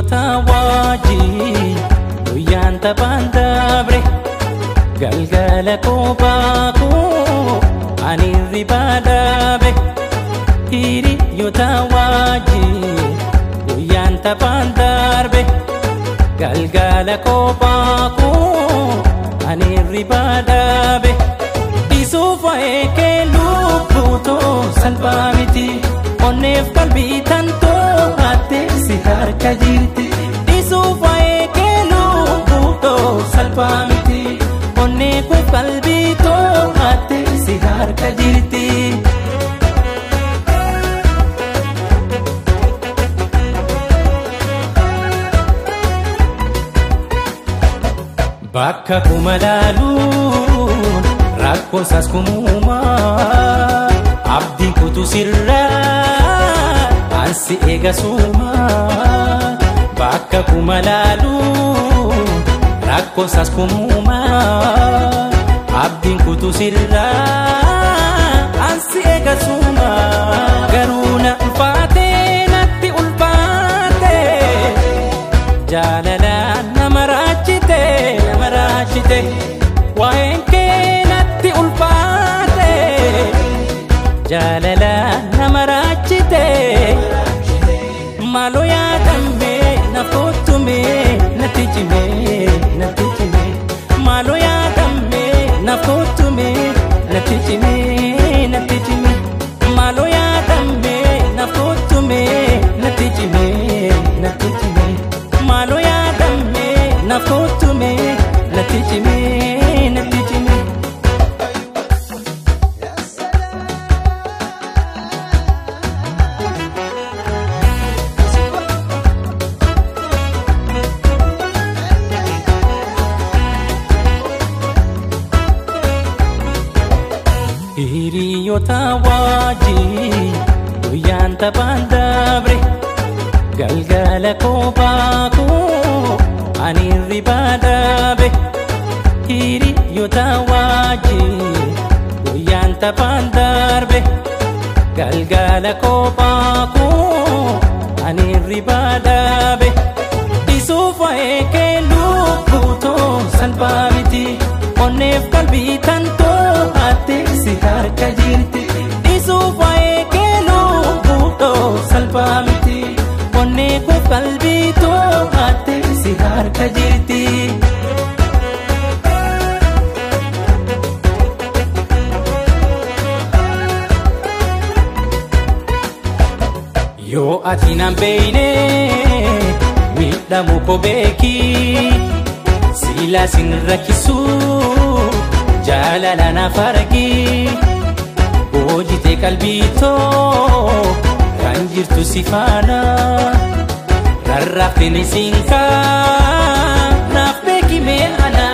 Hiriyoota wajjin guyyaan taphaan dabre galgala kophaa koo ani hirribaa dhaabe. Hiriyoota wajjin guyyaan taphaan darbe galgala kophaa koo ani hirribaa dhaabe. Dhiisuuf waa'ee kee lubbuutoo salphaa miti onneef qalbii tantoo hattee si harka jirti. Dhiisuuf waa'ee kee lubbuutoo salphaa miti onneef qalbii too hattee si harka jirti. Bakka kuma laaluun rakkoon saas kumuumaa abdiin kutu sirraa ansi eega suumaa. Bakka kuma laaluun rakkoon saas kumuumaa abdiin kutu sirraa ansi eega suumaa. Garuu na ulfaatee natti ulfaatee jaalalaan nama raachite nama raachite waa'een kee natti ulfaate jaalalaan nama raachite maaloo yaadame na kottume natti cime natti cime maaloo yaadame na kottume natti cime natti cime maaloo yaadame na kottume natti cime natti cime maaloo yaadame na kottume natti cime natti cime. Hiriyoota wajjin guyyaan taphaan dabre galgala kophaa koo ani hirribaa dhaabe. Hiriyoota wajjin guyyaan taphaan darbe galgala kophaa koo ani hirribaa dhaabe. Dhiisuuf waa'ee kee lubbuutoo salphaa miti onneef qalbii tantoo hattee si harka jirti. Dhiisuuf waa'ee kee lubbuutoo salphaa miti onneef qalbii too hattee si harka jirti. Yoo ati naan beeyne miidhamu koo beeki sila sin rakkisu jaalala naaf argi boojite qalbii too kan jirtu si faana rarraafteen isin kaa naaf beeki mee ana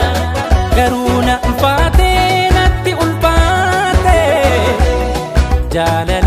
garuu na ulfaate natti ulfaate jaalala.